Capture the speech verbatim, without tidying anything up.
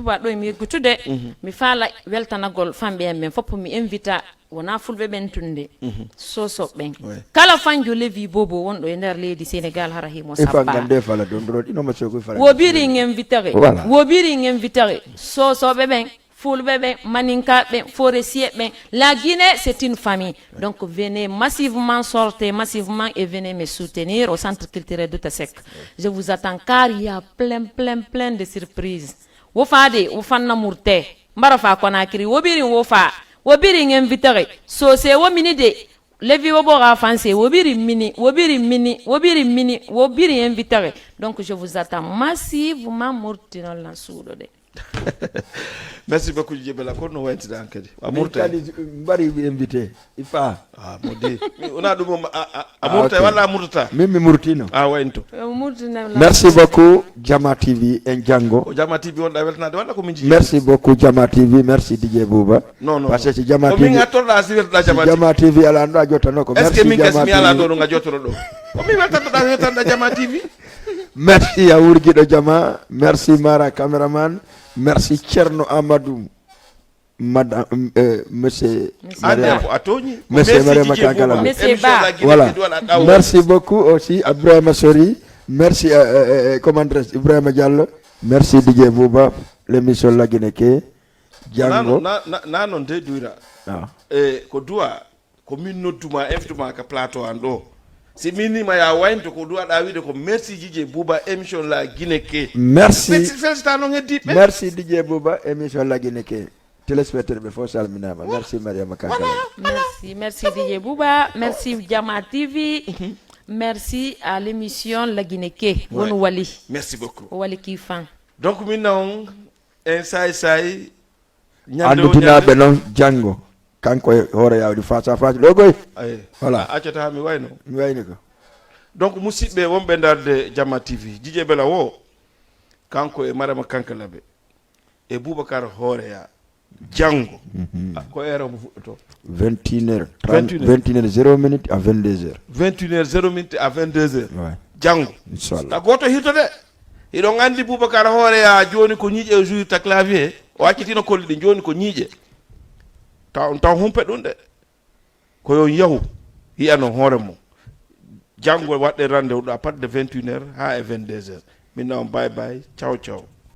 Ba ɗo mi yeggutude, mi faala weltanagol famɓe en ɓen fof, mi invita, wonaa fulɓe ɓen tunde, sosoɓe ɓen. Ouais. Kala fanjo Levi Bobo wonɗo e nder leydi Sénégal, hara himo E fa sappa. Ngande fala don don ino ma soko fala. Wobiri ngen vitere. Voilà. Wobiri ngen vitere. Sosoɓe ɓen, fulɓe ɓen, maninkaaɓe ɓen, forestier ɓen. La Guinée, c'est une famille. Donc venez massivement, sortez massivement et venez me soutenir au Centre culturel Douta Seck. Je vous attends car il y a plein, plein, plein de surprises. Wo faa de, wo fanna murte. Mbara faa Conakry, wo biri wo faa. Wo biri ngen vitere. So se wo mini de. Levi wo bora fanse, wo biri mini, wo biri mini, wo biri mini, wo biri ngen vitere. Donc je vous attends massivement murti non lan suuɗo de. Merci beaucoup, Djiby Bella. Kono no waytida an kadi. A Min murta. Kadi mbari invité. Ifa. Ah, mo di. Wona ɗum o, a, a, a Ah, murta ok. Walla a murta? Min mi murtino. Ah, waynto. Murtina lan. Merci beaucoup, Jama T V en jango. O Jama T V wonɗa weltanaade walla ko min jii? Merci beaucoup, Jama T V. Merci, D J Bouba. Non, non, Parce que non. si Jama Ko min T V. Attorɗa si weltanaɗa Si Jama T V. Jama T V ala ɗo a jottano ko. Est-ce que Merci, min kasi Jama mi ala T V. Ɗo ɗo nga jottoɗo ɗo? Ko min weltanoɗa weltanoɗa Jama T V? Merci a wurgiɗo Jama. Merci Mara cameraman. Merci Cerno Amadou. Madame, euh, monsieur, Monsieur Ande Mariama. Ko a tooñi. Ko Monsieur merci Mariama D J Bouba. Kankala. Monsieur Émission Ba. La Guinée Voilà. Étoile a ɗawo. Merci beaucoup aussi Ibrahima Sori. Merci, euh, euh, euh, comment dirais-je, Ibrahima Diallo. Merci D J Bouba. L'émission La Guinée ke. Nano Jango. na na na non de duyra. Ah. E ko duwa ko min nodduma invituma ka plateau an ɗo. Si min nima ya waynto ko duwaɗa wiide ko merci D J Bouba émission La Guinée ke. Merci. Felsi- Felicita non heddiɓe. Merci D J Bouba émission La Guinée ke. Téléspectateur ɓe fof salminama. Merci Mariama Kankala. Merci, merci D J Bouba, merci Jama T V, merci à l'émission La Guinée ke. Wonu wali. Merci beaucoup. O wali kifan. Donc min non en say say. Andutinaɓe noon janngo kanko e hoore yawdi face à face ɗo koy. Voilà. Accata mi wayno. Mi wayni ko. Donc musidɓe wonɓe ndarde Jama T V, Dj Bella wo kanko e Marama Kankalabe e Boubacar Hooreya janngo. Ko heure mo fuɗɗoto? Vingt et une heures. Vingt et une heures zéro minute à vingt-deux heures. Vingt et une heures zéro minute à vingt-deux heures. Ouais. Janngo. Inchallah. Ta gooto hirto de. Hiɗon anndi Boubacar Hooreya jooni ko ñiiƴe o jouirta clavier. O accitino kolli ɗin jooni ko ñiiƴe. Taw on taw humpe ɗum de. Ko yo yahu yi'ano hoore mum. Janngo waɗɗen rendez-vous ɗo à partir de vingt et une heures haa e vingt-deux heures. Min na on bye bye. Ciao ciao.